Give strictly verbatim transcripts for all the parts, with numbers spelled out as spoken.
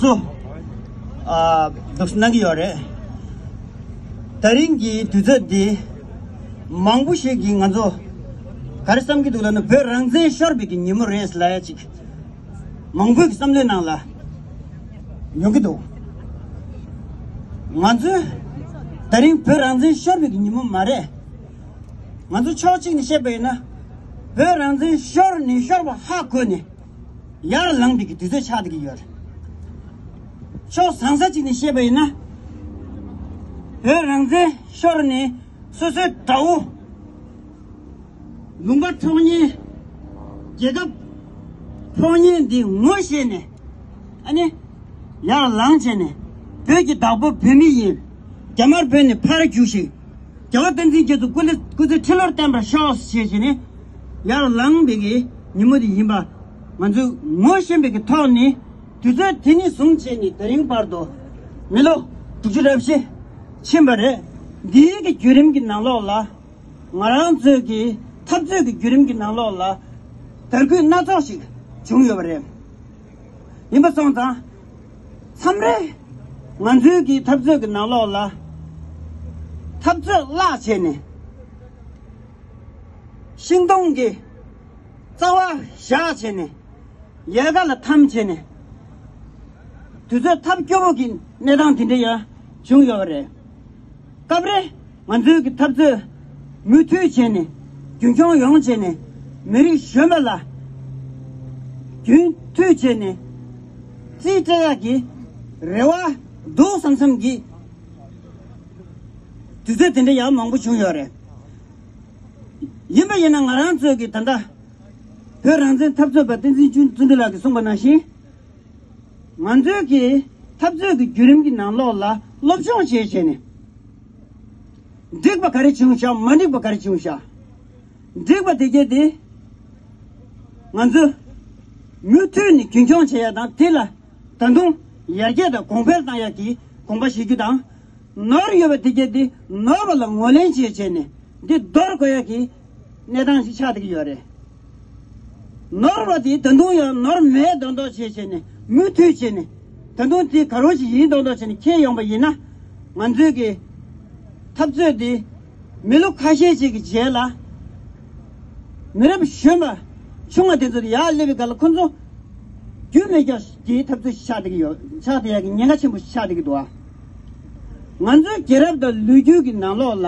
སོ། ཨ། འདུག་སེ་གནང་གི་ཡོད་རེད། ད་རིང་གི་དུས་ཚོད་འདི་མང་པོ་ཞིག་གིས་ང་ཚོ་ག་རེ་བསམ་གྱི་འདུག་ལབ་ན། བོད་རང་བཙན་ཤོར་བའི་གི་ཉིན་མོ་རེད་ལབ་ཡ་ཅིག་མང་པོའི་གི་བསམ་བློའི་ནང་ལ་ཡོང་གི་འདུག་ང་ཚོས་ད་རིང་བོད་རང་བཙན་ཤོར་བའི་གི་ཉིན་མོ་མ་རེད། ང་ཚོ་ཕྱོགས་གཅིག་ནས་བཤད་པ་ཡིན་ན། བོད་རང་བཙན་ཤོར་ནས་ཤོར་བ་ཧ་གོ་ནས་ཡར་ལངས་པའི་གི་དུས་ཚོད་ཆགས་བསྡད་ཀྱི་ཡོད་རེད། ཕྱོགས་བཟང་ས་གཅིག་ནས་བཤད་པ་ཡིན་ན། བོད་རང་བཙན་ཤོར་ནས་སོ་སོའི་དགྲ་བོ་ལུང་པ་ཐོག་གཉེར་རྒྱལ་ཁབ་ཕོགས་གཉེར་འདི་ངོ་ཤེས་ནས། ཨ་ནི་ཡར་ལངས་བྱས་ནས། བོད་ཀྱི་བདག་པོ་བོད་མི་ཡིན། རྒྱ་དམར་བོད་ནས་ཕར་རྒྱུགས་ཤིག་རྒྱལ་བ་བསྟན་འཛིན་རྒྱ་མཚོ་སྐུ་ལས་སྐུ་ཚེ་ཁྲི་ལོར་བརྟན་པར་ཤོག་ཞེས་བྱས་ནས་ཡར་ལངས་པའི་གི་ཉིན་མོ་དེ་ཡིན་པ་ང་ཚོས་ངོ་ཤེས་པའི་གི་ཐོག་ནས། དུས་ཚོད་དེ་ནས་བཟུང་བྱས་ནས་ད་རིང་བར་དུ་མི་ལོ་དྲུག་ཅུ་རེ་བཞི་ཕྱིན་པ་རེད། འདིའི་གི་བརྒྱུད་རིམ་གྱི་ནང་ལོགས་ལ། ང་རང་ཚོའི་གི་འཐབ་རྩོད་ཀྱི་བརྒྱུད་རིམ་གྱི་ནང་ལོགས་ལ་དར་རྒུད་སྣ་ཚོགས་ཤིག་བྱུང་ཡོད་པ་རེད། ཡིན་པ་སོང་ཙང་། མཚམས་རེ་ང་ཚོའི་གི་འཐབ་རྩོད་ཀྱི་ནང་ལོགས་ལ་འཐབ་རྩོད་བརླག་བྱས་ནས། ཤིང་སྡོང་གི་རྩ་བ་བཞག་བྱས་ནས། ཡལ་ག་ལ་འཐམ་བྱས་ནས། དུས་ཚོད་ཐབས་སྐྱོ་བོ་གི་གནས་སྟངས་དེ་འདྲ་ཡང་བྱུང་ཡོད་པ་རེད། སྐབས་རེ་ང་ཚོའི་གི་འཐབ་རྩོད་མུ་མཐུད་བྱས་ནས། རྒྱུན་འཁྱོངས་ཡོང་བྱས་ནས། མི་རིགས་གཞོན་པ་ལ་རྒྱུན་མཐུད་བྱས་ནས་རྩིས་སྤྲད་ཡག་གི་རེ་བ་འདུག་བསམ་བསམ་གྱི་དུས་ཚོད་དེ་འདྲ་ཡང་མང་པོ་བྱུང་ཡོད་རེད། ཡིན་པ་ཡིན་ན་ང་རང་ཚོའི་གི་ད་ལྟ་བོད་རང་བཙན་འཐབ་རྩོད་པ་བསྟན་འཛིན་བརྩོན་འགྲུས་ལགས་ཀྱིས་གསུངས་པ་ནང་བཞིན། ང་ཚོའི་གི་འཐབ་རྩོད་ཀྱི་བརྒྱུད་རིམ་གྱི་ནང་ལོགས་ལ་སློབ་སྦྱོང་བྱས་བྱས་ནས། འགྲིག་པ་ག་རེ་བྱུང་ཤག་མ་འགྲིག་པ་ག་རེ་བྱུང་ཤག་འགྲིག་པ་དེ་གྱད་དེ་ང་ཚོས་མུ་མཐུད་ནས་རྒྱུན་འཁྱོངས་བྱེད་ཡ་དང་། དེ་ལ་ད་དུང་ཡར་རྒྱས་དང་གོང་འཕེལ་བཏང་ཡ་གི་དགོངས་པ་བཞེས་རྒྱུ་དང་། ནོར་ཡོད་པ་དེ་གྱད་དེ་ནོར་བ་ལ་ངོས་ལེན་བྱས་བྱས་ནས་འདི་འདོར་དགོས་ཡ་གི་གནས་སྟངས་ཤིག་ཆགས་བསྡད་ཀྱི་ཡོད་རེད། ནོར་བ་དེ་ད་དུང་ཡང་ནོར་མེད་མདོག་མདོག་བྱས་བྱས་ནས། མུ་མཐུད་བྱས་ནས། ད་དུང་དེ་ག་རེ་ཞིག་ཡིན་མདོག་མདོག་བྱས་ནས་འཁྱེར་ཡོང་པ་ཡིན་ན། ང་ཚོའི་གི་འཐབ་རྩོད་དེ་མི་ལོ་ཁ་ཤས་ཤིག་གི་རྗེས་ལ། མི་རབས་གཞོན་པ་ཆུང་བ་དེ་ཚོ་ཡར་སླེབས་པའི་སྐབས་ལ་ཁོ་ཚོ་རྒྱུས་མེད་རྒྱུ་ཞིག་གི་འཐབ་རྩོད་ཆགས་བསྡད་ཀྱི་ཡོད། ཆགས་བསྡད་ཡག་གི་ཉེན་ཁ་ཆེན་པོ་ཆགས་བསྡད་ཀྱི་འདུག་ཨ། ང་ཚོའི་རྒྱལ་རབས་དང་ལོ་རྒྱུས་ཀྱི་ནང་ལོགས་ལ་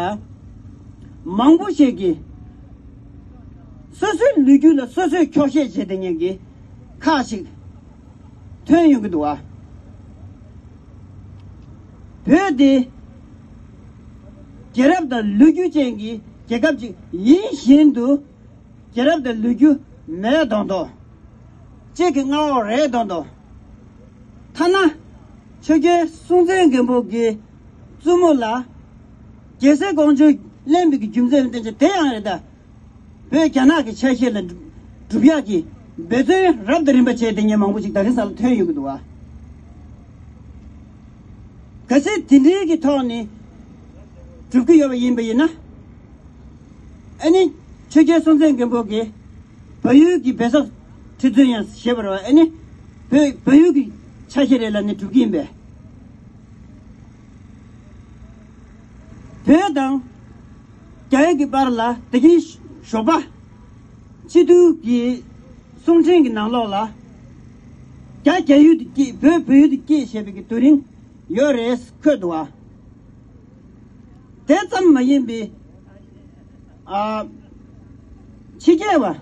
མང་པོ་ཞིག་གིས་སོ་སོའི་ལོ་རྒྱུས་ལ་སོ་སོས་འཁྱོག་བཤད་བྱེད་བསྡད་མཁན་གྱི་ཁག་ཅིག་ཐོན་ཡོང་གི་འདུག་ཨ། བོད་དེ་རྒྱལ་རབས་དང་ལོ་རྒྱུས་ཅན་གྱི་རྒྱལ་ཁབ་ཅིག་ཡིན་བཞིན་དུ། རྒྱལ་རབས་དང་ལོ་རྒྱུས་མེད་མདོག་མདོག་གཅིག་གི་མངའ་འོག་རེད་མདོག་མདོག་ཐ་ན་ཆོས་རྒྱལ་སྲོང་བཙན་སྒམ་པོ་གི་བཙུན་མོ་ལ་རྒྱལ་སྲས་ཀོང་ཇོ་ལེན་པའི་གི་རྒྱུ་མཚན་བསྟན་བྱ་དེ་ཡང་རེད་ད། བོད་རྒྱ་ནག་གི་ཆ་ཤས་ལ་སྒྲུབ་ཡག་གི་འབད་བརྩོན་རབ་དང་རིམ་པ་བྱས་བསྡད་མཁན་མང་པོ་ཅིག་ད་རིང་སང་ལ་ཐོན་ཡོང་གི་འདུག་བ། གལ་སྲིད་དེ་འདྲའི་གི་ཐོག་ནས་སྒྲུབ་ཀྱི་ཡོད་པ་ཡིན་པ་ཡིན་ན། ཨ་ནི་ཆོས་རྒྱལ་སྲོང་བཙན་སྒམ་པོ་གིས་བལ་ཡུལ་གྱི་བལ་འཚབ་ཁྲི་བཙུན་ཡང་ཞེས་པ་རེད་བ། ཨ་ནི་བོད་བལ་ཡུལ་གྱི་ཆ་ཤས་རེད་ལབ་ནས་སྒྲུབ་ཀྱི་ཡིན་པས། བོད་དང་རྒྱ་ཡུལ་གྱི་བར་ལ་ད་གིན་ཞོགས་པ་སྤྱི་འཐུས་ཀྱི་གསུང་འཕྲིན་གྱི་ནང་ལོགས་ལ། རྒྱ་རྒྱ་ཡུལ་དུ་སྐྱེས། བོད་བོད་ཡུལ་དུ་སྐྱེས་ཞེས་པའི་གི་དུས་རིང་ཡོད་རེད་འཁོད་འདུག་བ། དེ་ཙམ་མ་ཡིན་པའི། ཨ། ཕྱི་རྒྱལ་བ།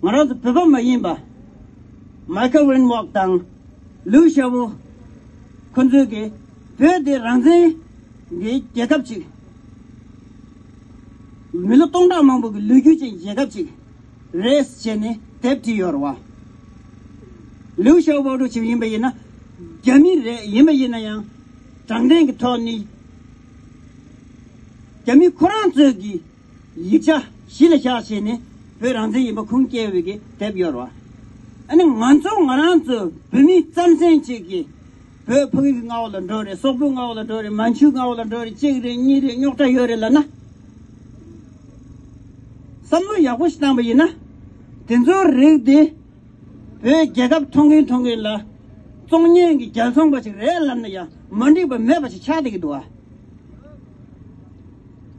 ང་རང་ཚོ་བོད་པ་མ་ཡིན་པ། མའི་ཁལ་ཝིན་ཝོག་དང་ལིའུ་ཞའོ་པོ། ཁོ་ཚོས་ཀྱིས་བོད་དེ་རང་བཙན་གྱི་རྒྱལ་ཁབ་ཅིག་མི་ལོ་སྟོང་ཕྲག་མང་པོ་གི་ལོ་རྒྱུས་ཅན་རྒྱལ་ཁབ་ཅིག་རེད་ཟེར་ནས་དེབ་བྲིས་ཡོད་རེད་བ། ལིའུ་ཞའོ་པོ་འདྲ་བོ་ཞིག་ཡིན་པ་ཡིན་ན། རྒྱ་མི་རེད། ཡིན་པ་ཡིན་ན་ཡང་དྲང་བདེན་གྱི་ཐོག་ནས་རྒྱ་མི་ཁོ་རང་ཚོས་ཀྱི་ཡིག་ཆ་གཞི་ལ་བཞག་བྱས་ནས་བོད་རང་བཙན་ཡིན་པ་ཁུངས་སྐྱེལ་བའི་གི་དེབ་ཡོད་རེད་བ། ཨ་ནི་ང་ཚོ་ང་རང་ཚོ་བོད་མི་རྩམ་ཟན་ཅིག་གིས་བོད་ཕ་གི་གི་མངའ་འོག་ལ་འགྲོ་རེད། སོག་པོའི་མངའ་འོག་ལ་འགྲོ་རེད། མན་ཇུའི་མངའ་འོག་ལ་འགྲོ་རེད། གཅིག་རེད། གཉིས་རེད། རྙོག་དྲ་ཡོད་རེད་ལབ་ན། བསམ་བློ་ཡག་པོ་ཞིག་བཏང་པ་ཡིན་ན། དེ་ཚོའི་རིགས་དེ་བོད་རྒྱལ་ཁབ་ཐོབ་མཁན་ཐོབ་མཁན་ལ་ བཙོང་མཁན་གྱི་རྒྱལ་ཚོང་པ་ཞིག་རེད་ལབ་ན་ཡང་མ་འགྲིག་པ་མེད་པ་ཞིག་ཆགས་བསྡད་ཀྱི་འདུག་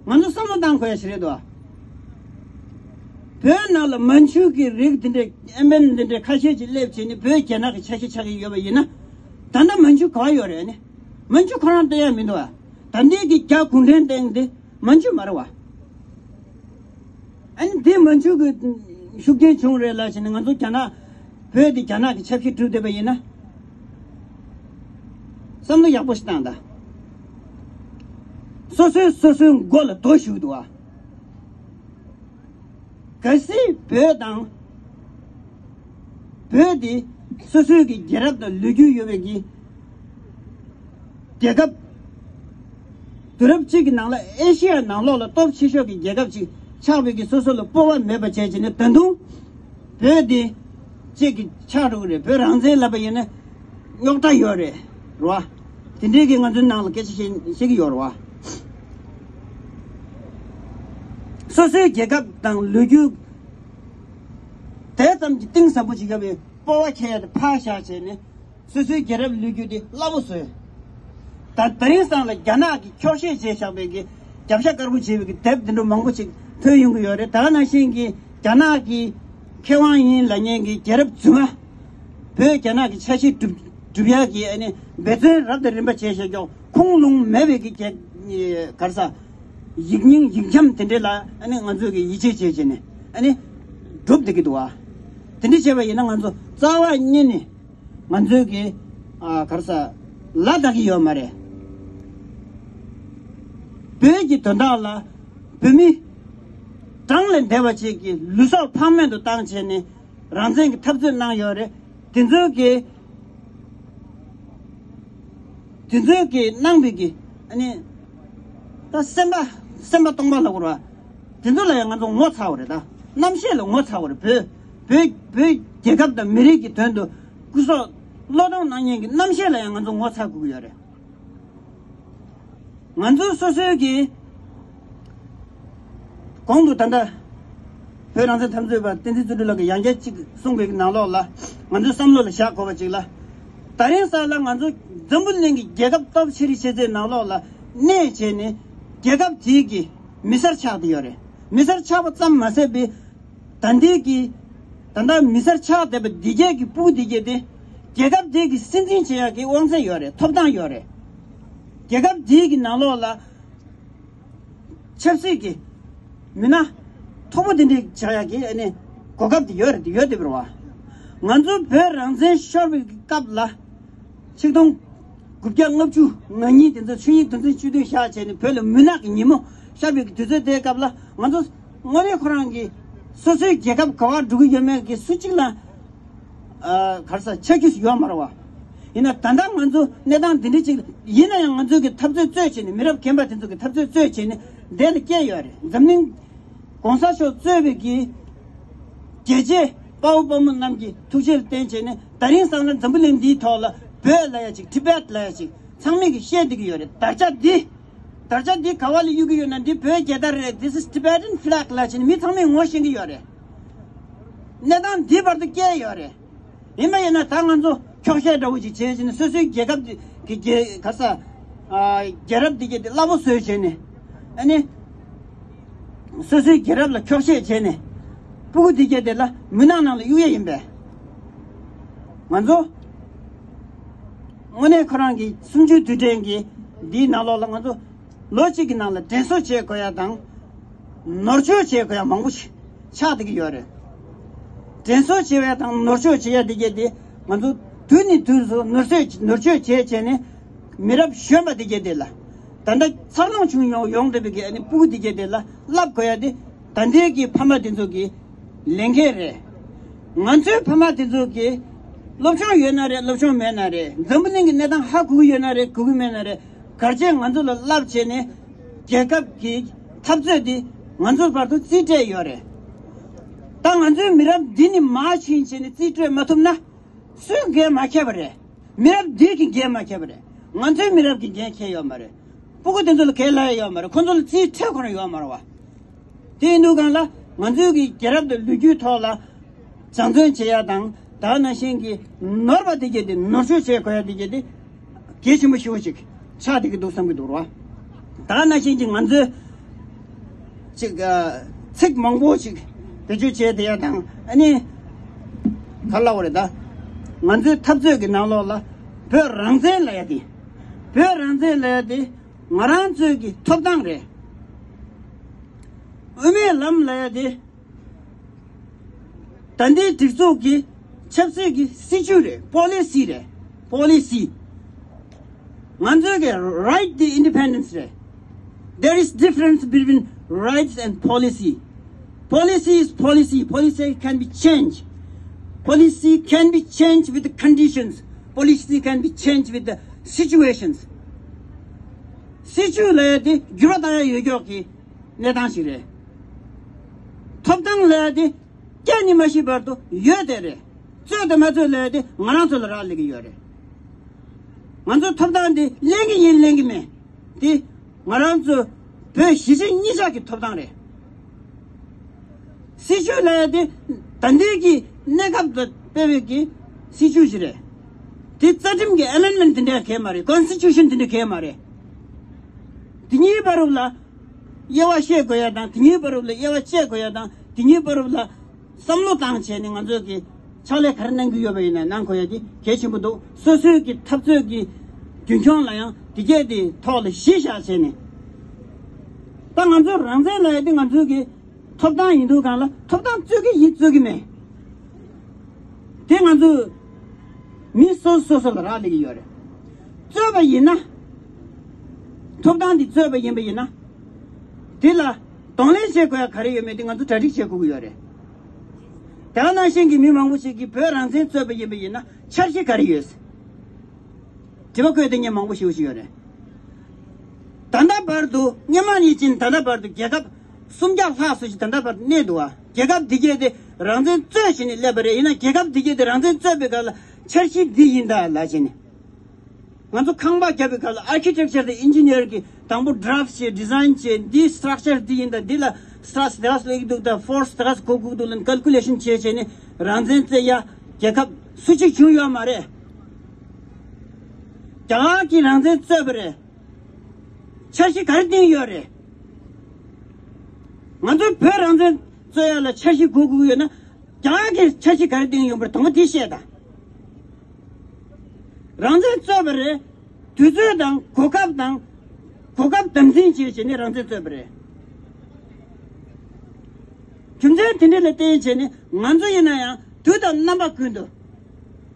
ཨ། ང་ཚོ་བསམ་བློ་བཏང་དགོས་ཡ་ཞིག་རེད་འདུག་ཨ། བོད་ནང་ལ་མན་ཇུ་གི་རིགས་འདི་འདྲའི་ཨེམ་བན་འདི་འདྲའི་ཁ་ཤས་ཅིག་སླེབས་བྱས་ནས་བོད་རྒྱ་ནག་གི་ཆ་ཤས་ཆགས་ཀྱི་ཡོད་པ་ཡིན་ན། ད་ལྟ་མན་ཇུ་ག་པར་ཡོད་རེད་ཨ་ནི། མན་ཇུ་ཁོ་རང་བསྟན་ཡ་མི་འདུག་ཨ། ད་ལྟའི་གི་རྒྱ་གུང་ཁྲན་བསྟན་འདི་མན་ཇུ་མ་རེད་བ། ཨ་ནི་འདི་མན་ཇུ་གི་ཤུགས་རྐྱེན་བྱུང་རེད་ལབ་བྱས་ནས་ང་ཚོ་རྒྱ་ནག་བོད་འདི་རྒྱ་ནག་གི་ཆབ་སྲིད་གྲུབ་བསྡད་པ་ཡིན་ན། བསམ་བློ་ཡག་པོ་ཞིག་བཏང་དང་། སོ་སོའི་སོ་སོའི་མགོ་ལ་རྡོ་གཞུས་འདུག་ཨ། གལ་སྲིད་བོད་དང་། བོད་དེ་སོ་སོའི་གི་རྒྱལ་རབས་དང་ལོ་རྒྱུས་ཡོད་པའི་གི་རྒྱལ་ཁབ། དུས་རབས་གཅིག་གི་ནང་ལ་ཨེ་ཤི་ཡ་ནང་ལོགས་ལ་སྟོབས་ཆེ་ཤོས་ཀྱི་རྒྱལ་ཁབ་ཅིག་ཆགས་པའི་གི་སོ་སོ་ལ་སྤོབས་པ་མེད་པ་བྱས་བྱས་ནས་ད་དུང་བོད་དེ་གཅིག་གི་ཆགས་འགྲོ་གི་རེད། བོད་རང་བཙན་ལབ་པ་ཡིན་ན་རྙོག་དྲ་ཡོད་རེད་རེད་བ། དེ་འདྲའི་གི་ང་ཚོའི་ནང་ལ་སྐད་ཆ་བཤད་བཤད་ཀྱི་ཡོད་རེད་བ། སོ་སོའི་རྒྱལ་ཁབ་དང་ལོ་རྒྱུས་དེ་ཙམ་གྱི་གཏིང་ཟབ་པོ་ཅིག་ཡོད་པའི་སྤོབས་པ་ཁྱེད་ཡ་དེ་ཕར་བཞག་བྱས་ནས། སོ་སོའི་རྒྱལ་རབས་ལོ་རྒྱུས་དེ་སླ་པོ་བཟོས། ད་དེ་རིང་སང་ལ་རྒྱ་ནག་གིས་འཁྱོག་བཤད་བྱས་བཞག་པའི་གི་རྒྱབ་ཤ་དཀར་པོ་བྱས་པའི་གི་དེབ་དེ་འདྲ་མང་པོ་ཅིག་ཐོན་ཡོང་གི་ཡོད་རེད། ད་ག་ནང་བཞིན་གྱི་རྒྱ་ནག་གི་མཁས་དབང་ཡིན་ལབ་མཁན་གྱི་རྒྱལ་རབས་རྫུན་མ། བོད་རྒྱ་ནག་གི་ཆ་ཤས་སྒྲུབ་སྒྲུབ་ཡག་གི་ཨ་ནི་འབད་བརྩོན་རབ་དང་རིམ་པ་བྱས་བཞག་ཀྱོག་ཁུངས་ལུང་མེད་པའི་གི་རྒྱལ་ག་རེ་ཟ། ཡིག་རྙིང་ཡིག་འཁྱམས་དེ་འདྲ་ལ་ཨ་ནི་ང་ཚོས་གི་ཡིད་ཆེས་བྱས་བྱས་ནས་ཨ་ནི་སྒྲུབ་བསྡད་ཀྱི་འདུག་བ། དེ་འདྲ་བྱས་པ་ཡིན་ན་ང་ཚོ་རྩ་བ་ཉིད་ནས། ང་ཚོའི་གི་ཨ་ག་རེ་ཟ། ལ་བདག་གི་ཡོད་མ་རེད། བོད་ཀྱི་དོན་དག་ལ་བོད་མི་གྲངས་ལས་འདས་པ་ཅིག་གི་ལུས་སྲོག་ཕངས་མེད་དུ་བཏང་བྱས་ནས་རང་བཙན་གྱི་འཐབ་རྩོད་གནང་ཡོད་རེད། དེ་ཚོའི་གི་དེ་ཚོའི་གི་གནང་བའི་གི་ཨ་ནི་ད་སེམས་པ་སེམས་པ་སྟོང་པ་ལ་བོར་བ། དེ་ཚོ་ལ་ཡང་ང་ཚོ་ངོ་ཚ་བ་རེད་ད། རྣམ་ཤེས་ལ་ངོ་ཚ་བ་རེད། བོད་བོད་བོད་རྒྱལ་ཁབ་དང་མི་རིགས་ཀྱི་དོན་དུ། སྐུ་སྲོག་བློས་གཏོང་གནང་མཁན་གྱི་རྣམ་ཤེས་ལ་ཡང་ང་ཚོ་ངོ་ཚ་དགོས་ཀྱི་ཡོད་རེད། ང་ཚོ་སོ་སོའི་གི་གོང་དུ་ད་ལྟ་བོད་རང་བཙན་འཐབ་རྩོད་པ་བསྟན་འཛིན་བརྩོན་འགྲུས་ལགས་ཀྱིས་ཡང་བསྐྱར་གཅིག་གསུངས་པའི་ནང་ལོགས་ལ་ང་ཚོའི་བསམ་བློ་ལ་བཞག་དགོས་པ་ཅིག་ལ། ད་རིང་སང་ལ་ང་ཚོ་འཛམ་བུ་གླིང་གི་རྒྱལ་ཁབ་སྟོབས་ཆེ་རིགས་ཆེ་ཚོའི་ནང་ལོགས་ལ་གནས་བྱས་ནས་རྒྱལ་ཁབ་དེའི་གི་མི་སེར་ཆགས་བསྡད་ཡོད་རེད། མི་སེར་ཆགས་པ་ཙམ་མ་ཟད་པའི་ད་ལྟའི་གི་ད་ལྟ་མི་སེར་ཆགས་བསྡད་པ་འདི་གས་ཀྱི་སྤུ་གུ་འདི་གས་དེ་རྒྱལ་ཁབ་དེ་གི་སྲིད་འཛིན་བྱེད་ཡག་གི་དབང་ཚད་ཡོད་རེད། ཐོབ་ཐང་ཡོད་རེད། རྒྱལ་ཁབ་དེ་གི་ནང་ལོགས་ལ་ཆབ་སྲིད་ཀྱི་མི་སྣ་མཐོ་པོ་དེ་འདྲའི་ཆགས་ཡག་གི་ཨ་ནི་གོ་སྐབས་དེ་ཡོད་རེད། ཡོད་དེ་བར་བ། ང་ཚོ་བོད་རང་བཙན་ཤོར་བའི་སྐབས་ལ། ཆིག་སྟོང་དགུ་བརྒྱ་ལྔ་བཅུ་ང་གཉིས་དེ་ཚོ་ཆོས་དབྱིངས་དོན་ཚན་བཅུ་བདུན་བཞག་བྱས་ནས་བོད་ལ་མུན་ནག་གི་ཉིན་མོ་ཤར་བའི་དུས་ཚོད་དེའི་སྐབས་ལ་ང་ཚོ་དངོས་གནས་ཁོ་རང་གི་སོ་སོའི་རྒྱལ་ཁབ་ག་བར་འགྲོ་གི་ཡོད་མེད་ཀྱི་སུ་གཅིག་ལ་ཨ་ག་རེ་ཟ་ཆ་རྒྱུས་ཡོད་མ་རེད་བ། ཡིན་ན་ད་ལྟ་ང་ཚོ་གནས་སྟངས་འདི་འདྲ་ཅིག་ཡིན་ན་ཡང་ང་ཚོ་གི་འཐབ་རྩོད་རྩོད་བྱས་ནས་མི་རབས་རྒན་པ་དེ་ཚོ་གི་འཐབ་རྩོད་རྩོད་བྱས་ནས་འདི་ལ་སྐྱེས་ཡོད་རེད། འཛམ་གླིང་གོང་ས་མཆོག་གཙོས་པའི་གི་རྒྱལ་གཅེས་དཔའ་བོ་དཔའ་མོ་རྣམས་ཀྱི་ཐུགས་རྗེར་བརྟེན་བྱས་ནས་ད་རིང་སང་ལ་འཛམ་བུ་གླིང་འདིའི་ཐོག་ལ་བོད་ལ་ཡ་ཅིག་ཊི་བེཊ་ལ་ཡ་ཅིག་ཚང་མས་གི་བཤད་བསྡད་ཀྱི་ཡོད་རེད། དར་ཆ་འདི་དར་ཆ་འདི་ག་བ་ལ་གཡུག་གི་ཡོད་ན་འདི་བོད་རྒྱལ་དར་རེད། This is Tibetan flag ལབ་བྱས་ནས་མི་ཚང་མས་ངོ་ཤེས་ཀྱི་ཡོད་རེད། གནས་སྟངས་འདི་བར་དུ་བསྐྱལ་ཡོད་རེད། ཡིན་པ་ཡིན་ན་ད་ང་ཚོ་འཁྱོག་བཤད་འདྲ་བོ་ཅིག་བྱས་བྱས་ནས་སོ་སོའི་རྒྱལ་ཁབ་ཀྱི་རྒྱལ་ག་ས་ཨ་རྒྱལ་རབས་འདི་གས་དེ་སླ་པོ་བཟོས་བྱས་ནས་ཨ་ནི་སོ་སོའི་རྒྱལ་རབས་ལ་འཁྱོག་བཤད་བྱས་ནས་སྤུ་གུ་འདི་གས་དེ་ལ་མུན་ནག་ནང་ལ་གཡུག་ཡས་ཡིན་པས། ང་ཚོ་དངོས་གནས་ཁོ་རང་གི་གསུམ་བཅུའི་དུས་དྲན་གྱི་འདིའི་ནང་ལོགས་ལ་ང་ཚོ་ལོ་གཅིག་གི་ནང་ལ་དྲན་གསོ་བྱེད་དགོས་ཡ་དང་། ནོར་བཅོས་བྱེད་དགོས་ཡ་མང་པོ་ཞིག་ཆགས་བསྡད་ཀྱི་ཡོད་རེད། དྲན་གསོ་བྱེད་ཡ་དང་ནོར་བཅོས་བྱེད་ཡ་དེ་གས་དེ་ང་ཚོ་དུས་ནས་དུས་སུ་ནོར་བཅོས་ནོར་བཅོས་བྱས་བྱས་ནས་མི་རབས་གཞོན་པ་དེ་གས་དེ་ལ་ད་ལྟ་འཚར་ལོངས་བྱུང་ཡོང་ཡོང་བསྡད་པའི་གི་ཨ་ནི་སྤུ་གུ་དེ་གས་དེ་ལ་བསླབ་དགོས་ཡ་དེ་ད་ལྟའི་གི་ཕ་མ་དེ་ཚོ་གི་ལས་འགན་རེད། ང་ཚོའི་ཕ་མ་དེ་ཚོ་གི་སློབ་སྦྱོང་ཡོད་ན་རེད། སློབ་སྦྱོང་མེད་ན་རེད། འཛམ་བུ་གླིང་གི་གནས་སྟངས་ཧ་གོ་གི་ཡོད་ན་རེད། གོ་གི་མེད་ན་རེད། གལ་ཆེ་ང་ཚོ་ལ་བསླབ་བྱས་ནས་རྒྱལ་ཁབ་ཀྱི་འཐབ་རྩོད་འདི་ང་ཚོའི་བར་དུ་རྩིས་སྤྲད་ཡོད་རེད། ད་ང་ཚོའི་མི་རབས་འདི་ནས་མར་ཕྱིན་བྱས་ནས་རྩིས་སྤྲོད་མ་ཐུབ་ན་སུས་འགན་མ་འཁྱེར་བ་རེད། མི་རབས་འདི་གི་འགན་མ་འཁྱེར་བ་རེད། ང་ཚོའི་མི་རབས་ཀྱི་འགན་འཁྱེར་ཡོད་མ་རེད། སྤུ་གུ་དེ་ཚོ་ལ་གས་ལབ་ཡ་ཡོད་མ་རེད། ཁོ་ཚོ་ལ་རྩིས་སྤྲད་ཁོ་རང་ཡོད་མ་རེད་བ། དེ་ཡིན་དུས་གང་ལ་ང་ཚོའི་གི་རྒྱལ་རབས་དང་ལོ་རྒྱུས་ཐོག་ལ་སྦྱང་བརྩོན་བྱེད་ཡ་དང་ ད་ནང་བཞིན་གྱི་ནོར་བ་དེ་གྱད་དེ་ནོར་བཅོས་བྱེད་དགོས་ཡ་དེ་གྱད་དེ་གལ་ཆེན་པོ་ཞེ་པོ་ཅིག་ཆགས་བསྡད་ཀྱི་འདུག་བསམ་གྱི་འདུག་ར། ད་ནང་བཞིན་གྱི་ང་ཚོའི་ཅིག་ཨ་ཚིག་མང་པོ་ཅིག་བེད་སྤྱོད་བྱས་བསྡད་ཡ་དང་། ཨ་ནི་ག་རེ་ལབ་དགོས་རེད། ད་ང་ཚོའི་འཐབ་རྩོད་ཀྱི་ནང་ལོགས་ལ་བོད་རང་བཙན་ལབ་ཡ་དེ། བོད་རང་བཙན་ལབ་ཡ་དེ་ང་རང་ཚོའི་གི་ཐོབ་ཐང་རེད། དབུ་མའི་ལམ་ལབ་ཡ་དེ་ད་ལྟའི་སྒྲིག་འཛུགས་ཀྱི་ཆབ་སྲིད་ཀྱི་སྲིད་ཇུས་རེད། པོ་ལི་སི་རེད། པོ་ལི་སི། ང་ཚོའི་གི་right to independence རེད། There is difference between rights and policy. Policy is policy. Policy can be changed. Policy can be changed with the conditions. Policy can be changed with the situations. སྲིད་ཇུས་ལབ་ཡ་དེ་འགྱུར་བ་གཏང་ཡ་ཡོད་ཀྱོག་གི་གནས་སྟངས་ཤིག་རེད། ཐོབ་ཐང་ལབ་ཡ་དེ་སྐྱེ་ནས་མ་ཤི་བར་དུ་ཡོད་དེ་རེད། རྩོད་དང་མ་རྩོད་ལབ་ཡ་དེ་ང་རང་ཚོ་ལ་རག་ལས་ཀྱི་ཡོད་རེད། ང་ཚོ་ཐོབ་ཐང་དེ་ལེན་གྱི་ཡིན་ལེན་གྱི་མེད། དེ་ང་རང་ཚོ་བོད་གཞིས་བྱེས་གཉིས་ཆ་གི་ཐོབ་ཐང་རེད། སྲིད་ཇུས་ལབ་ཡ་དེ་ད་ལྟའི་གི་གནས་སྐབས་ལ་སྤེལ་བའི་གི་སྲིད་ཇུས་ཤིག་རེད། དེ་རྩ་ཁྲིམས་ཀྱི་ཨ་མེན་མེན་དེ་འདྲ་གང་ཡང་མ་རེད། ཀོན་སི་ཊི་ཊུ་ཤན་དེ་འདྲ་གང་ཡང་མ་རེད། དེ་གཉིས་བར་དུ་ལ་དབྱེ་བ་ཤེས་དགོས་ཡ་དང་། དེ་གཉིས་བར་དུ་ལ་དབྱེ་བ་ཕྱེ་དགོས་ཡ་དང་། དེ་གཉིས་བར་དུ་ལ་བསམ་བློ་བཏང་བྱས་ནས་ང་ཚོས་ཀྱི་ཕྱག་ལས་ག་རེ་གནང་གི་ཡོད་པ་ཡིན་ན་གནང་དགོས་ཡ་དེ་གལ་ཆེན་པོ་འདུག་སོ་སོའི་གི་འཐབ་རྩོད་ཀྱི་རྒྱུན་འཁྱོངས་ལ་ཡང་དེ་གས་དེ་ཐོག་ལ་གཞི་བཞག་བྱས་ནས། ད་ང་ཚོ་རང་བཙན་ལབ་ཡ་དེ་ང་ཚོའི་གི་ཐོབ་ཐང་ཡིན་དུས་སྒང་ལ་ཐོབ་ཐང་རྩོད་ཀྱི་ཡིན་རྩོད་ཀྱི་མེད། དེ་ང་ཚོ་མི་སོ་སོ་སོ་ལ་རག་ལས་ཀྱི་ཡོད་རེད། རྩོད་པ་ཡིན་ན། ཐོབ་ཐང་འདི་རྩོད་པ་ཡིན་པ་ཡིན་ན། དེ་ལ་གདོང་ལེན་བྱེད་དགོས་ཡ་ག་རེ་ཡོད་མེད་དེ་ང་ཚོ་གྲ་སྒྲིག་བྱེད་དགོས་ཀྱི་ཡོད་རེད། དེ་ག་ནང་བཞིན་གྱི་མི་མང་པོ་ཞིག་གིས་བོད་རང་བཙན་རྩོད་པ་ཡིན་པ་ཡིན་ན་འཆར་གཞི་ག་རེ་ཡོད། དྲི་བ་བཀོད་དེ་ཉན་མང་པོ་ཞིག་ཞིག་ཡོད་རེད། ད་ལྟ་བར་དུ་སྔོན་མ་ནས་བྱས་ནས་ད་ལྟ་བར་དུ་རྒྱལ་ཁབ་སུམ་བརྒྱ་ལྷག་ཙམ་ཞིག་ད་ལྟ་བར་དུ་གནས་འདུག་བ། རྒྱལ་ཁབ་འདི་གས་དེ་རང་བཙན་རྩོད་བྱས་ནས་སླེབས་པ་རེད། ཡིན་ན་རྒྱལ་ཁབ་འདི་གས་དེ་རང་བཙན་རྩོད་པའི་སྐབས་ལ་འཆར་གཞི་འདི་ཡིན་ད་ལབ་བྱས་ནས། ང་ཚོ་ཁང་པ་བརྒྱབ་པའི་སྐབས་ལ་ཨར་ཁི་ཊེག་ཅར་དང་ཨིན་ཇི་ནི་ཡར་གྱིས་དང་པོ་ཌ་རཕ་ཊི་བྱས། ཌི་ཛའིན་བྱས། འདིའི་སི་ཊྲག་ཅར་འདི་ཡིན་ད། འདི་ལ་སི་ཊྲག་ཅར་དེ་ག་ཙམ་སླེབས་ཀྱི་འདུག་ད། ཕོར་སི་དེ་ག་ཙམ་གོ་དགོས་ཀྱི་འདུག་ལབ་ནས་ཀལ་ཀུ་ལེ་ཤན་བྱས་བྱས་ནས་རང་བཙན་རྩོད་ཡ་རྒྱལ་ཁབ་སུ་གཅིག་བྱུང་ཡོད་མ་རེད། རྒྱ་གར་གྱིས་རང་བཙན་རྩོད་པ་རེད། འཆར་གཞི་ག་རེ་བཏིང་ཡོད་རེད། ང་ཚོ་བོད་རང་བཙན་རྩོད་ཡ་ལ་འཆར་གཞི་དགོས་དགོས་ཡོད་ན། རྒྱ་གར་གྱིས་འཆར་གཞི་ག་རེ་བཏིང་ཡོད་པ་རེད། དང་པོ་དེ་བཤད་དང་། རང་བཙན་རྩོད་པ་རེད། དུས་ཚོད་དང་གོ་སྐབས་དང་། གོ་སྐབས་དམ་འཛིན་བྱས་བྱས་ནས་རང་བཙན་རྩོད་པ་རེད། རྒྱུ་མཚན་དེ་འདྲ་ལ་བརྟེན་བྱས་ནས་ང་ཚོ་ཡིན་ན་ཡང་དུས་དང་རྣམ་པ་ཀུན་ཏུ་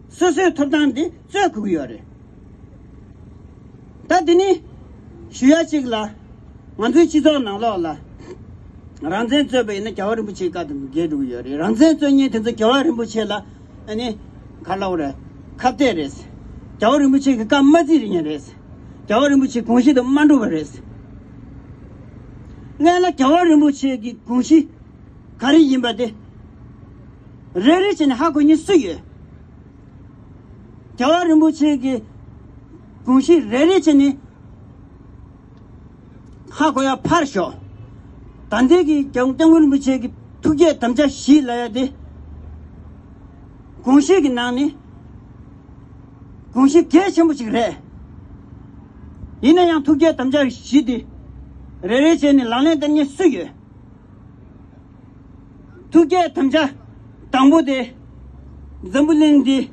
སོ་སོའི་ཐོབ་ཐང་འདི་རྩོད་དགོས་ཀྱི་ཡོད་རེད། ད་འདི་ནི་ཞུ་ཡ་གཅིག་ལ། ང་ཚོའི་སྤྱི་ཚོགས་ནང་ལོགས་ལ་རང་བཙན་རྩོད་པ་ཡིན་ན་རྒྱལ་བ་རིན་པོ་ཆེའི་བཀའ་དང་འགལ་འགྲོ་གི་ཡོད་རེད། རང་བཙན་རྩོད་མཁན་དེ་ཚོ་རྒྱལ་བ་རིན་པོ་ཆེ་ལ་ཨ་ནི་ག་རེ་ལབ་དགོས་རེད། ཁ་གཏད་རེད། རྒྱལ་བ་རིན་པོ་ཆེ་གི་བཀའ་མ་བརྩིས་རེད་ཉན་རེད། རྒྱལ་བ་རིན་པོ་ཆེའི་དགོངས་གཞི་དང་མ་འགྲོ་བ་རེད། སྔོན་ལ་རྒྱལ་བ་རིན་པོ་ཆེ་གི་དགོངས་གཞི་ག་རེ་ཡིན་པ་དེ་རེ་རེ་བྱས་ནས་ཧ་གོ་མཁན་སུ་ཡོད། རྒྱལ་བ་རིན་པོ་ཆེ་གི་དགོངས་གཞི་རེ་རེ་བྱས་ནས་ཧ་གོ་ཡ་ཕར་ཞོག་ད་ལྟའི་གི་རྒྱལ་བ་སྐྱབས་མགོན་རིན་པོ་ཆེ་གི་ཐུགས་བསྐྱེད་དམ་བཅའ་བཞི་ལབ་ཡ་དེ་དགོངས་གཞི་གི་ནང་ནས་དགོངས་གཞི་གལ་ཆེན་པོ་ཞིག་རེད། ཡིན་ན་ཡང་ཐུགས་བསྐྱེད་དམ་བཅའ་བཞི་དེ་རེ་རེ་བྱས་ནས་ལག་ལེན་བསྟར་མཁན་སུ་ཡོད། ཐུགས་བསྐྱེད་དམ་བཅའ་དང་པོ་དེ་འཛམ་བུ་གླིང་འདི་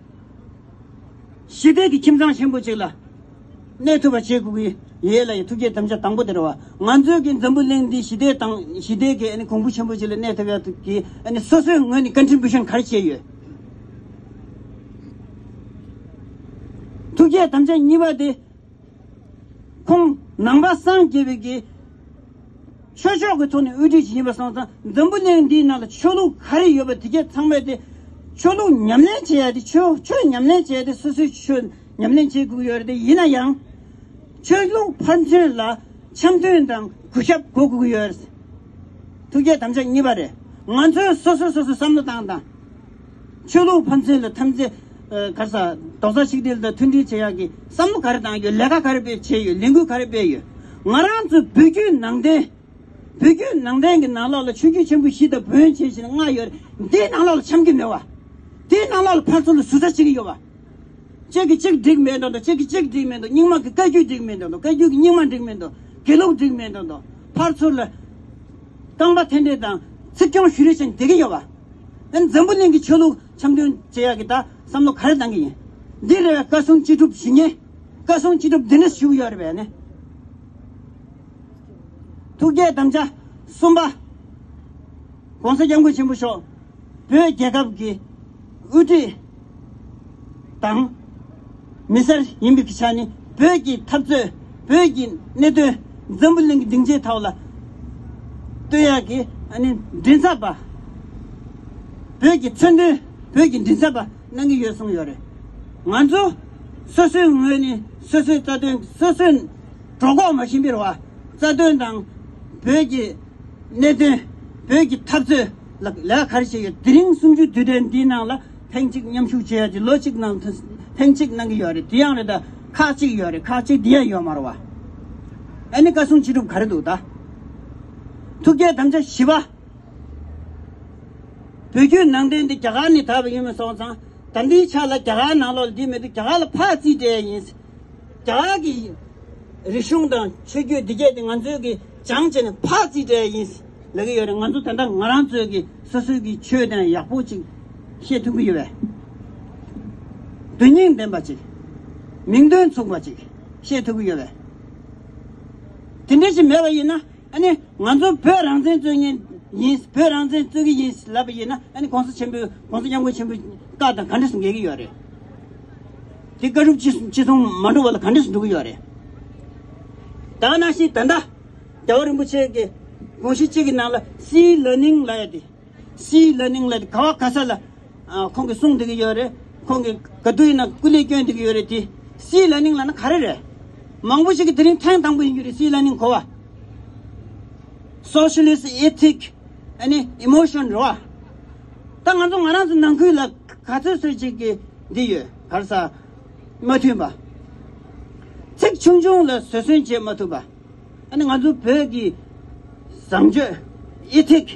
ཞི་བདེ་གི་ཁྱིམ་ཚང་ཆེན་པོ་ཅིག་ལ་གནས་ཐུབ་པ་བྱེད་དགོས་ཀྱི་ཡོད་ལབ་ཡ་ཐུགས་བསྐྱེད་དམ་བཅའ་དང་པོ་དེ་རེད་བ། ང་ཚོས་ཀྱི་འཛམ་བུ་གླིང་འདི་ཞི་བདེ་དང་ཞི་བདེ་གི་ཨ་ནི་གོང་བུ་ཆེན་པོ་ཅིག་ལ་གནས་ཐུབ་ཡ་གི་ཨ་ནི་སོ་སོའི་ངོས་ནས་ཀོན་ཊི་རི་བྷུ་ཤན་ག་རེ་བྱས་ཡོད། ཐུགས་བསྐྱེད་དམ་བཅའ་གཉིས་པ་དེ། ཁོང་ནང་པ་སངས་རྒྱས་པའི་གི་ཆོས་ཕྱོགས་ཀྱི་ཐོག་ནས་དབུ་ཁྲིད་ཅིག་ཡིན་པ་སོང་ཙང་འཛམ་བུ་གླིང་འདིའི་ནང་ལ་ཆོས་ལུགས་ག་རེ་ཡོད་པ་དེ་གས་ཚང་མས་དེ་ཆོས་ལུགས་ཉམས་ལེན་བྱེད་ཡ་དེ་ཆོས་ཆོས་ཉམས་ལེན་བྱེད་ཡ་དེ་སོ་སོའི་ཆོས་ཉམས་ལེན་བྱེད་དགོས་ཀྱི་ཡོད་རེད། དེ་ཡིན་ན་ཡང་ཆོས་ལུགས་ཕན་ཚུན་ལ་འཆམ་མཐུན་དང་གུས་ཞབས་དགོས་དགོས་ཀྱི་ཡོད་རེད། ཐུགས་བསྐྱེད་དམ་བཅའ་གཉིས་པ་རེད། ང་ཚོས་སོ་སོ་སོ་སོ་བསམ་བློ་བཏང་དང་། ཆོས་ལུགས་ཕན་ཚུན་ལ་ཐམས་ཅད་ཨ་ག་རེ་ཟ་རྡོག་རྩ་ཆིག་སྒྲིལ་དང་མཐུན་སྒྲིལ་བྱེད་ཡག་གི་བསམ་བློ་ག་རེ་བཏང་ཡོད། ལས་ཀ་ག་རེ་སྤེལ་བྱས་ཡོད། ལས་འགུལ་ག་རེ་སྤེལ་ཡོད། ང་རང་ཚོ་བོད་བརྒྱུད་ནང་བསྟན། བོད་བརྒྱུད་ནང་བསྟན་གྱི་ནང་ལོགས་ལ་ཆོས་བརྒྱུད་ཆེན་པོ་བཞི་དང་བོན་བྱས་བཞིན་ལྔ་ཡོད་རེད། འདིའི་ནང་ལོགས་ལ་འཆམ་གྱི་མེད་བ། དེའི་ནང་ལ་ཕར་ཚུར་ལ་ཟུར་ཟ་བྱེད་ཀྱི་ཡོད་པ། གཅིག་གིས་གཅིག་འགྲིག་མེད་མདོག་མདོག་གཅིག་གིས་གཅིག་འགྲིག་མེད་མདོག་རྙིང་མ་གིས་བཀའ་བརྒྱུད་འགྲིག་མེད་མདོག་མདོག་བཀའ་བརྒྱུད་ཀྱིས་རྙིང་མ་འགྲིག་མེད་མདོག་དགེ་ལུགས་འགྲིག་མེད་མདོག་མདོག་ཕར་ཚུར་ལ་རྐང་པ་འཐེན་འདྲེ་དང་ཚིག་སྐྱོང་ཞུ་རེས་བྱས་ནས་བསྡད་ཀྱི་ཡོད་པ། ཨ་ནི་འཛམ་བུ་གླིང་གི་ཆོས་ལུགས་འཆམ་མཐུན་བྱེད་ཡག་གི་ད་བསམ་བློ་ག་རེ་བཏང་གི་ཡིན། འདི་རེད་བས། བཀའ་སྲུང་སྤྱི་སྒྲུབ་ཞུ་མཁན། བཀའ་སྲུང་སྤྱི་སྒྲུབ་འདི་འདྲ་ཞུ་གི་ཡོད་རེད་པས་ནི། ཐུགས་བསྐྱེད་དམ་བཅའ་གསུམ་པ། ༸གོང་ས་༸སྐྱབས་མགོན་ཆེན་པོ་མཆོག་བོད་རྒྱལ་ཁབ་ཀྱི་དབུ་ཁྲིད་དང་མི་སེར་ཡིན་པའི་ཆ་ནས། བོད་ཀྱི་འཐབ་རྩོད། བོད་ཀྱི་གནད་དོན། འཛམ་བུ་གླིང་གི་སྡིངས་ཆའི་ཐོག་ལ་སྟོན་ཡག་གི་ཨ་ནི་མགྲིན་ཚབ་པ། བོད་ཀྱི་མཚོན་དོན། བོད་ཀྱི་མགྲིན་ཚབ་པ་གནང་གི་ཡོད་གསུངས་ཡོད་རེད། ང་ཚོ་སོ་སོའི་ངོས་ནས་སོ་སོའི་རྩ་དོན། སོ་སོའི་གྲོད་ཁོག་མ་ཞིམ་པའི་རེད་བ། རྩ་དོན་དང་བོད་ཀྱི་གནད་དོན། བོད་ཀྱི་འཐབ་རྩོད་ལ་ལས་ཀ་ག་རེ་བྱས་ཡོད། དེ་རིང་གསུམ་བཅུའི་དུས་དྲན་འདིའི་ནང་ལ་ཐེངས་གཅིག་མཉམ་ཞུགས་བྱེད་ཡག་གི་ལོ་གཅིག་ནང་ཐེངས་གཅིག་གནང་གི་ཡོད་རེད། དེ་ཡང་རེད། ད་ཁག་གཅིག་ཡོད་རེད། ཁག་གཅིག་འདི་ཡང་ཡོད་མ་རེད་བ། ཨ་ནི་བཀའ་སྲུང་སྤྱི་སྒྲུབ་ག་རེ་འདུག་ད། ཐུགས་བསྐྱེད་དམ་བཅའ་བཞི་པ། བོད་བརྒྱུད་ནང་བསྟན་འདི་རྒྱ་གར་ནས་དར་བ་ཡིན་པ་སོང་ཙང་། ད་ལྟའི་ཆ་ལ་རྒྱ་གར་ནང་ལོགས་ལ་འདི་མེད་དུས་རྒྱ་གར་ལ་ཕར་རྩིས་སྤྲད་ཡིན། རྒྱ་གར་གྱི་རིག་གཞུང་དང་ཆོས་བརྒྱུད་འདི་གས་དེ་ང་ཚོའི་གི་སྦྱངས་བྱས་ནས་ཕར་རྩིས་སྤྲད་ཡིན་ལབ་ཀྱི་ཡོད་རེད། ང་ཚོ་ད་ལྟ་ང་རང་ཚོའི་གི་སོ་སོའི་གི་ཆོས་དང་ཡག་པོ་ཅིག་ཤེས་ཐུབ་ཀྱི་ཡོད་པས། དོན་སྙིང་ལྡན་པ་ཅིག་མིང་དོན་མཚུངས་པ་ཅིག་ཤེས་ཐུབ་ཀྱི་ཡོད་པས། དེ་འདྲ་ཞིག་མེད་པ་ཡིན་ན། ཨ་ནི་ང་ཚོ་བོད་རང་བཙན་རྩོད་མཁན་ཡིན། བོད་རང་བཙན་རྩོད་ཀྱི་ཡིན་ལབ་པ་ཡིན་ན། ཨ་ནི་༸གོང་ས་ཆེན་པོའི། ༸གོང་ས་༸སྐྱབས་མགོན་ཆེན་པོའི་བཀའ་དང་ག་འདྲ་སེ་འགལ་གྱི་ཡོད་རེད། དེ་བཀའ་སྒྲུབ་ཅི་ཅི་གསུང་མ་འགྲུབ་པ་ལ་ག་འདྲ་སེ་འགྲོ་གི་ཡོད་རེད། ད་ག་ནང་བཞིན་ད་ལྟ་རྒྱལ་བ་རིན་པོ་ཆེ་གི་དགོངས་གཞི་གཅིག་གི་ནང་ལ་སི་ལར་ནིང་ལབ་ཡ་དེ། སི་ལར་ནིང་ལབ་དེ་ག་བ་ག་ས་ལ། ཨ། ཁོང་གིས་གསུངས་བསྡད་ཀྱི་ཡོད་རེད། ཁོང་གིས་ག་དུས་ཡིན་ན་སྐུ་ལས་བསྐྱོན་བསྡད་ཀྱི་ཡོད་རེད་དེ། སི་ལར་ནིང་ལབ་ན་ག་རེ་རེད། མང་པོ་ཞིག་གིས་དེ་རིང་ཐེངས་དང་པོ་ཡིན་རྒྱུ་རེད། སི་ལར་ནིང་གོ་བ། Socialist ethic and emotion རེད་བ། ད་ང་ཚོ་ང་རང་ཚོ་ནང་ཁུལ་ལ་ག་ཚོད་ཚོད་ཅིག་གི་འདི་ཡོད། ག་རེ་ཟ། མ་མཐུན་པ། ཚིག་ཆུང་ཆུང་ལ་བཟོད་བསྲན་བྱེད་མ་ཐུབ་པ། ཨ་ནི་ང་ཚོ་བོད་ཀྱི་བཟང་སྤྱོད་ཨེ་ཐིག་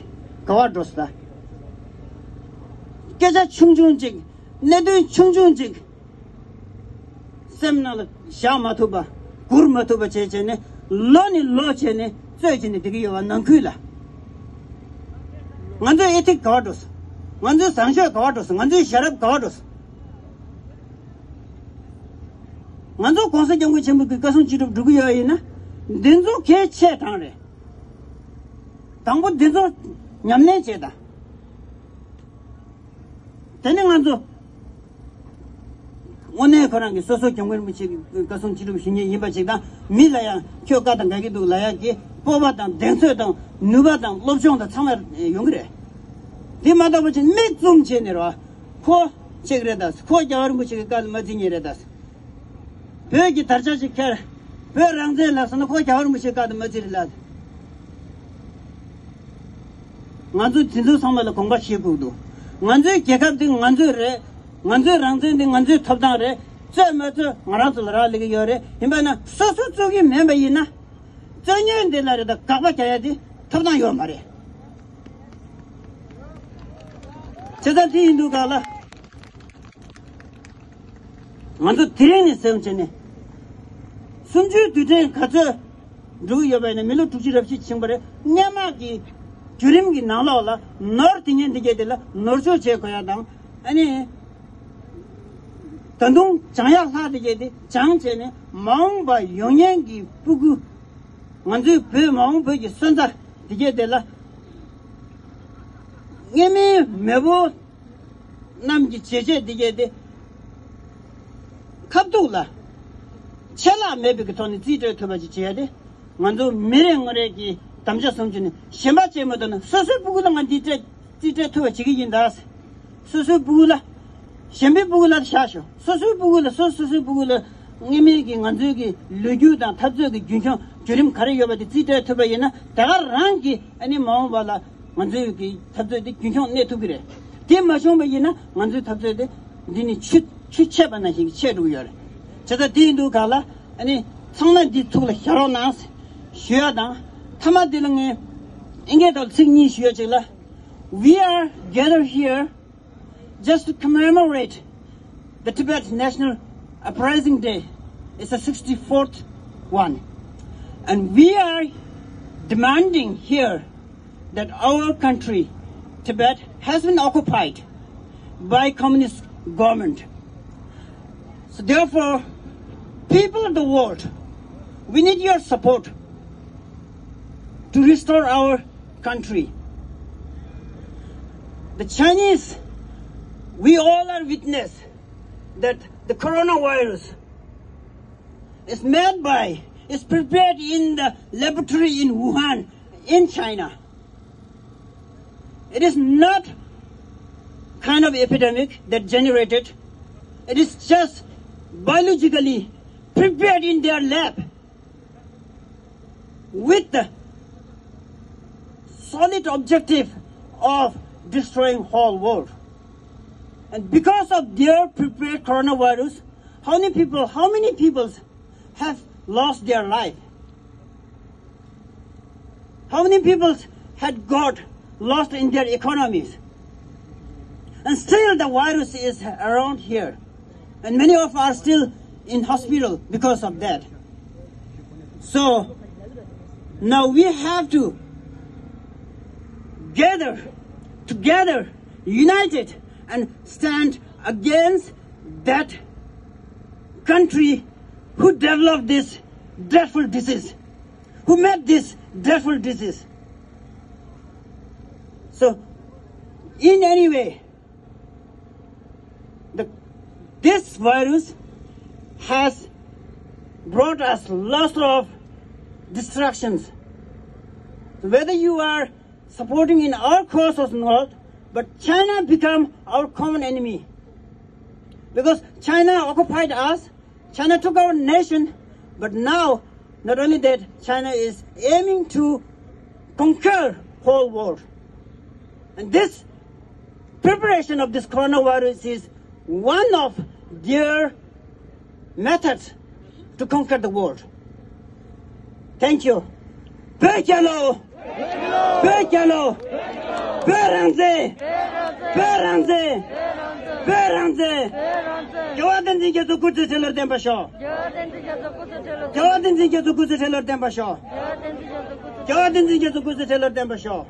ག་བར་འགྲོ་སོང་ད། སྐད་ཆ་ཆུང་ཆུང་ཅིག་གནད་དོན་ཆུང་ཆུང་ཅིག་སེམས་ནང་ལ་བཞག་མ་ཐུབ་པ། སྒུར་མ་ཐུབ་པ་བྱས་བྱས་ནས། ལོ་ནས་ལོ་བྱས་ནས་རྩོད་བྱས་ནས་བསྡད་ཀྱི་ཡོད་པ། ནང་ཁུལ་ལ། ང་ཚོའི་ཨེ་ཐིག་ག་བར་འགྲོ་སོང་། ང་ཚོའི་བཟང་སྤྱོད་ག་བར་འགྲོ་སོང་། ང་ཚོའི་ཤེས་རབ་ག་བར་འགྲོ་སོང་། ང་ཚོ་༸གོང་ས་༸སྐྱབས་མགོན་ཆེན་པོ་གི་བཀའ་གསུང་ཅི་སྒྲུབ་སྒྲུབ་ཀྱི་ཡོད་ཡིན་ན། འདི་ཚོ་གལ་ཆེ་དྲགས་རེད། དང་པོ་འདི་ཚོ་ཉམས་ལེན་བྱེད་དང་། དེ་ནི་ང་ཚོ་དངོས་གནས་ཁོ་རང་གི་སོ་སོ་༸སྐྱབས་མགོན་རིན་པོ་ཆེ་གི་བཀའ་གསུང་ཅི་སྒྲུབ་ཞུ་མཁན་ཡིན་པ་ཅིག་དང་། མི་ལ་ཡང་ཁྱོད་བཀའ་དང་འགལ་གྱི་འདུག་ལབ་ཡག་གི་སྤོབས་པ་དང་གདེང་ཚོད་དང་ནུས་པ་དང་སློབ་སྦྱོང་དང་ཚང་མ་ཡོང་གི་རེད། དེ་མ་གཏོགས་པ་ཅིག་མིག་བཙུམ་བྱས་ནས་རོ། ཁོ་ཅིག་རེད་ད། ཁོ་རྒྱལ་བ་རིན་པོ་ཆེ་གི་བཀའ་ལ་མ་བརྩི་མཁན་རེད་ད། བོད་ཀྱི་དར་ཆ་ཅིག་ཁྱེར། བོད་རང་བཙན་ལབ་སོང་ན་ཁོ་རྒྱལ་བ་རིན་པོ་ཆེའི་བཀའ་དང་མ་བརྩི་རེད་ལབ། ང་ཚོ་དེ་ཚོ་ཚང་མ་ལ་དགོངས་པ་བཞེས་དགོས་འདུག་ང་ཚོའི་རྒྱལ་ཁབ་འདི་ང་ཚོའི་རེད། ང་ཚོའི་རང་བཙན་འདི་ང་ཚོའི་ཐོབ་ཐང་རེད། རྩོད་མ་རྩོད་ང་རང་ཚོ་ལ་རག་ལས་ཀྱི་ཡོད་རེད། ཡིན་པ་ན་སོ་སོ་རྩོད་ཀྱི་མིན་པ་ཡིན་ན། རྩོད་ཉེས་འདི་ལ་རེད་ད། དགག་པ་རྒྱག་ཡ་དེ་ཐོབ་ཐང་ཡོད་མ་རེད། བྱས་ཙང་དེ་ཡིན་དུས་ག་ལ། ང་ཚོ་དེ་རིང་ནས་སེམས་བྱས་ནས། གསུམ་བཅུའི་དུས་དྲན་ག་ཚོད་འགྲོ་གི་ཡོད་པ་ཡིན་ན། མི་ལོ་དྲུག་ཅུ་རེ་བཞི་ཕྱིན་པ་རེད། སྔོན་མ་གི་བརྒྱུད་རིམ་གྱི་ནང་ལོགས་ལ་ནོར་དེ་ཉིད་འདི་གས་དེ་ལ་ནོར་འཆུག་བྱེད་དགོས་ཡ་དང་། ཨ་ནི། ད་དུང་སྦྱང་ཡག་ལྷག་དེ་གས་དེ་སྦྱང་བྱས་ནས། མ་འོངས་པ་ཡོང་ཉན་གྱི་སྤུ་གུ། ང་ཚོའི་བོད་མ་འོངས་བོད་ཀྱི་སོན་རྩ་དེ་གས་དེ་ལ། སྔོན་མའི་མེས་པོ་རྣམས་ཀྱི་བྱས་རྗེས་འདི་གས་དེ་ཁ་ཐུག་ལ་ཆད་ལྷག་མེད་པའི་གི་ཐོག་ནས་རྩིས་སྤྲོད་ཐུབ་པ་ཅིག་བྱེད་ཡ་དེ། ང་ཚོ་མི་རེ་ངོ་རེ་གི་དམ་བཅའ་བཟུང་བྱས་ནས། གཞན་པ་བྱེད་མ་ཐུབ་ན་སོ་སོའི་སྤུ་གུ་ལ་ང་འདི་སྤྲད། རྩིས་སྤྲད་ཐུབ་པ་བྱེད་ཀྱི་ཡིན་ད། སོ་སོའི་སྤུ་གུ་ལ། གཞན་པའི་སྤུ་གུ་ལ་བཞག་ཤོག་སོ་སོའི་སྤུ་གུ་ལ། སོ་སོ་སོའི་སྤུ་གུ་ལ། སྔོན་མའི་གི་ང་ཚོའི་གི་ལོ་རྒྱུས་དང་འཐབ་རྩོད་ཀྱི་རྒྱུན་འཁྱོངས་བརྒྱུད་རིམ་ག་རེ་ཡོད་པ་དེ་རྩིས་སྤྲད་ཐུབ་པ་ཡིན་ན། དེ་ག་རང་གི་ཨ་ནི་མ་འོངས་པ་ལ་ང་ཚོའི་གི་འཐབ་རྩོད་དེ་རྒྱུན་འཁྱོངས་གནས་ཐུབ་ཀྱི་རེད། དེ་མ་བྱུང་བ་ཡིན་ན་ང་ཚོའི་འཐབ་རྩོད་དེ་འདི་ནི་ཆུ་ཆུ་ཆད་པ་ནང་བཞིན་གྱི་ཆད་འགྲོ་གི་ཡོད་རེད། བྱས་ཙང་དེ་ཡིན་དུས་ག་ལ་ཨ་ནི་ཚང་མ་འདི་ཐུགས་ལ་བཞག་རོགས་གནང་ཞུ་ཡ་དང་། མཐའ་མ་འདི་ལ་ངས་ཨིན་སྐད་ཐོག་ཚིག་གཉིས་ཞུ་ཡ་ཅིག་ལ། We are gathered here Just to commemorate the Tibet National Uprising Day, it's the sixty-fourth one. And we are demanding here that our country, Tibet, has been occupied by communist government. So therefore, people of the world, we need your support to restore our country. The Chinese, we all are witness that the coronavirus is made by, is prepared in the laboratory in Wuhan, in China. It is not kind of epidemic that generated. It is just biologically prepared in their lab with the solid objective of destroying whole world. And because of their prepared coronavirus, how many people, how many people have lost their life? How many people had got lost in their economies? And still the virus is around here. And many of us are still in hospital because of that. So now we have to gather together, united, and stand against that country who developed this dreadful disease, who made this dreadful disease. So, in any way, the, this virus has brought us lots of destructions. Whether you are supporting in our cause or not, but China become our common enemy. Because China occupied us, China took our nation, but now, not only that, China is aiming to conquer whole world. And this preparation of this coronavirus is one of their methods to conquer the world. Thank you. བོད་རྒྱལ་ལོ། བོད་རྒྱལ་ལོ། བོད་རང་བཙན། བོད་རང་བཙན། བོད་རང་བཙན། རྒྱལ་བ་བསྟན་འཛིན་རྒྱ་མཚོ་སྐུ་ཚེ་ཁྲི་ལོར་བརྟན་པར་ཤོག་རྒྱལ་བ་བསྟན་འཛིན་རྒྱ་མཚོ་སྐུ་ཚེ་ཁྲི་ལོར་བརྟན་པར་ཤོག་རྒྱལ་བ་བསྟན་འཛིན་རྒྱ་མཚོ་སྐུ་ཚེ་ཁྲི་ལོར་བརྟན་པར་ཤོག་རྒྱལ་བ་བསྟན་འཛིན་རྒྱ་མཚོ་སྐུ་ཚེ་ཁྲི་ལོར་བརྟན་པར་ཤོག